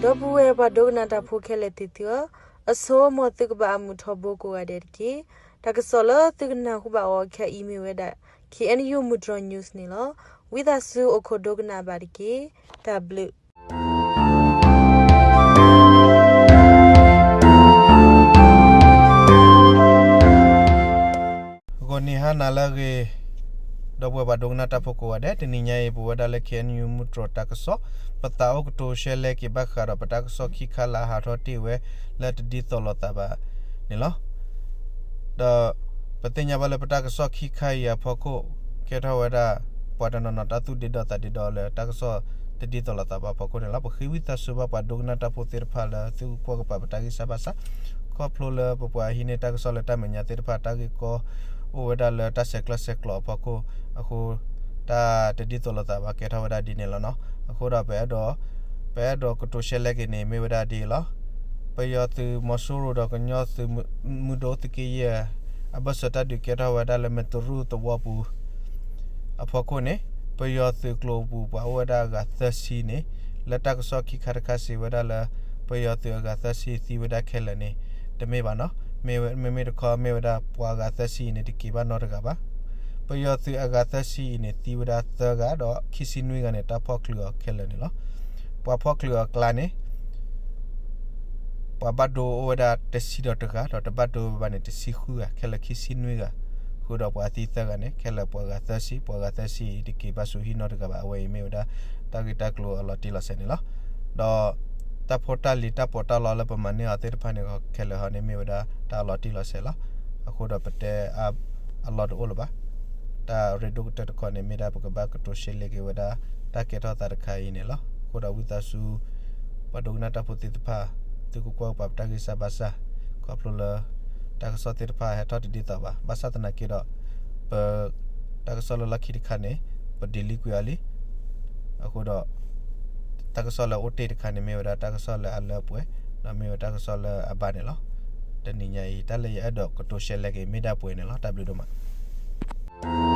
ဒီပုၢ်ဝဲၢ်ပှၤဒိကနၣ်တၢ်ဖိခဲလၢာ်သ့ၣ်သုဧၢ, အဆိ မ်သုကဘၣ်အမုာ်ထီဘိကိးဂၤဒဲးတက့ၢ်. တၢ်ကစီၣ်လၢသုကနၢ်ဟူဘၣ်အီၤခဲအံၤမ့ၢ်ဝဲဒၣ် K N U မုၢ်တြီၤ news န့ၣ်လီၤ. ဝံသးစူၤအိၣ်ခိးဒိကနၣ်ဘၣ်တက့ၢ်. တၢ်ဘျုး ဂီၤနံၤဟါနၤလၢအဂ့ၤ, ဒီပုၢ်ဝဲၢ်ပှၤဒိကနၣ်တၢ်ဖိကိးဂၤဒဲး, တနံၤညါအံၤ ပဝဲဒၣ်လၢ K N U မုၢ်တြီၤတၢ်ကစီၣ်, ပသးအိၣ်ကတိၤရှဲလဲက့ၤဘၣ်ဃးဒီးပတၢ်ကစီၣ်ခံခါလၢအဟးထီၣ်တ့ၢ်ဝဲလၢတဒ်သိးလိာ်သးဘၣ်န့ၣ်လီၤ. ဒီးပသ့ၣ်ညါဘၣ်လၢပတၢ်ကစီၣ်ခံခါအံၤအဖီခိၣ် ကဲထီၣ်ဝဲဒၣ် ပှၤတနီၤနီၤတၢ်သူၣ်ဒ့ဒီးသးဒ့ဒီးလၢတၢ်ကစီၣ်တဒ်သိးလိာ်သးဘၣ်အဖီခိၣ်န့ၣ်လီၤ. ပဃ့ဝံသးစူၤဘၣ်ပှၤဒိကနၣ်တၢ်ဖိသ့ၣ်တဖၣ်လၢသုကကွၢ်ကပၤပတၢ်ဂံၢ်စၢ်ဘါစၢ်, ခီဖျိလၢပပှၤဟံးန့ၢ်တၢ်ကစီၣ်လၢတၢ်မဲာ်ညါသ့ၣ်တဖၣ် တၢ်ဂ့ၢ်ကီအိၣ်ဝဲဒၣ်လၢတၢ်ဆဲးကျိးဆဲးကျိးအဖီခိၣ်အဃိ တၢ်တဒ်သိးလိာ်သးဘၣ်ကဲထီၣ်ဝဲဒၣ်ဒ်န့ၣ်လီၤနီၤ. အဃိဒီး ပအဲၣ်ဒိးကတိၤရှဲလဲက့ၤန့ၣ် မ့ၢ်ဝဲဒၣ်ဒ်အံၤလီၤ. ပယီၤသုးမီၤစိရိၤဒီးကညီသုးမုၢ်ဒိၣ်သုးက့ယဲၢ် အဘၢၣ်စၢၤတၢ်ဒုးကဲထီၣ်ဝဲဒၣ်လၢမဲၢ်တရူၢ်သဝီပူၤ အဖီခိၣ်န့ၣ် ပယီၤသုးကျိၤပူၤပှၤအိၣ်ဝဲဒၣ်အဂၤသၢဆံန့ၣ် လၢတၢ်ကစီၣ်ခံခါတခါစံးဝဲဒၣ်လၢ ပယီၤသုးအဂၤသၢဆံသံဝဲဒၣ်ခဲလၢာ်န့ၣ် တမ့ၢ်ဘၣ်နီၤ. မ့မ့ၢ်တခီမ့ၢ်ဝဲဒၣ်ပှၤအဂၤသၢဆံအံၤန့ၣ် တက့ၤဘၣ်နီတဂၤဘၣ်. ပယီၤသုးအဂၤသၢဆံအံၤန့ၣ် သံဝဲဒၣ်သၢဂၤဒီးခံဆံနွံဂၤန့ၣ် တၢ်ဖီၣ်ချုးအီၤခဲလၢာ်န့ၣ်လီၤ. ပှၤဖီၣ်ချုးအီၤအကျါန့ၣ် ပှၤဘၣ်ဒိအိၣ်ဝဲဒၣ်တဆံဒီးတဂၤ ဒီးတဘၣ်ဒိဝဲဘၣ်န့ၣ် တဆံဃုဂၤ ခဲလၢာ်ခံဆံနွံဂၤ, ဃုာ်ဒီးပှၤသံသၢဂၤန့ၣ် ခဲလၢာ်ပှၤဂၤသၢဆံ, ပှၤဂၤသၢဆံအံၤတက့ၤဘၣ်ဆူဟံၣ်နီတဂၤဘၣ်. အဝဲအံၤမ့ၢ်ဝဲဒၣ် တၢ်ဂ့ၢ်တၢ်ကျိၤအလီၤတံၢ်လီၤဆဲးန့ၣ်လီၤ. ဒီးတၢ်ဖိတၢ်လံၤတၢ်ပီးတၢ်လီလၢပမၤန့ၢ်အီၤသ့ၣ်တဖၣ်န့ၣ် ခဲလၢာ်ဟီန့ၣ်မ့ၢ်ဝဲဒၣ်တၢ်အလီၤတံၢ်လီၤဆဲးလီၤ. အဃိဒီးပတဲအလီၢ်တအိၣ်လၢၤဘၣ်. တၢ်ရ့ဒိၣ်ကတၢၢ်တခီန့ၣ် မ့ၢ်ဒၣ်ပကဘၣ်ကတိၤရှဲလဲက့ၤဝဲဒၣ် တၢ်ကဲထီၣ်သးတခါအံၤန့ၣ်လီၤ. အဃိဒီးဝံသးစူၤ ပှၤဒိကနၣ်တၢ်ဖိသ့ၣ်တဖၣ် သုကကွၢ်ကပၤပတၢ်ဂံၢ်စၢ်ဘါစၢ် ခီဖျိလၢ တၢ်ကစီၣ်သ့ၣ်တဖၣ်ဟဲထီၣ်တဒ်သိးဘၣ်. ဘၣ်ဆၣ်သနာ်က့ဒီး ပ တၢ်ကစီၣ်လၢလီၢ်ခံတခါန့ၣ် ပ delete ကွံာ်အီၤလံ. အဃိဒီး တၢ်ကစီၣ်လၢအိၣ်တ့ၢ်တခါန့ၣ် မ့ၢ်ဝဲဒၣ်တၢ်ကစီၣ်လၢအလၢအပှဲၤ, ဒီးမ့ၢ်ဝဲတၢ်ကစီၣ်လၢအဘၣ်န့ၣ်လီၤ. တနံၤညါအံၤ တၢ်လၢယအဲၣ်ဒိးကတိၤရှဲလဲက့ၤ မ့ၢ်ဒၣ်ပှဲၤန့ၣ်လီၤ. တၢ်ဘျုးဒိၣ်မး.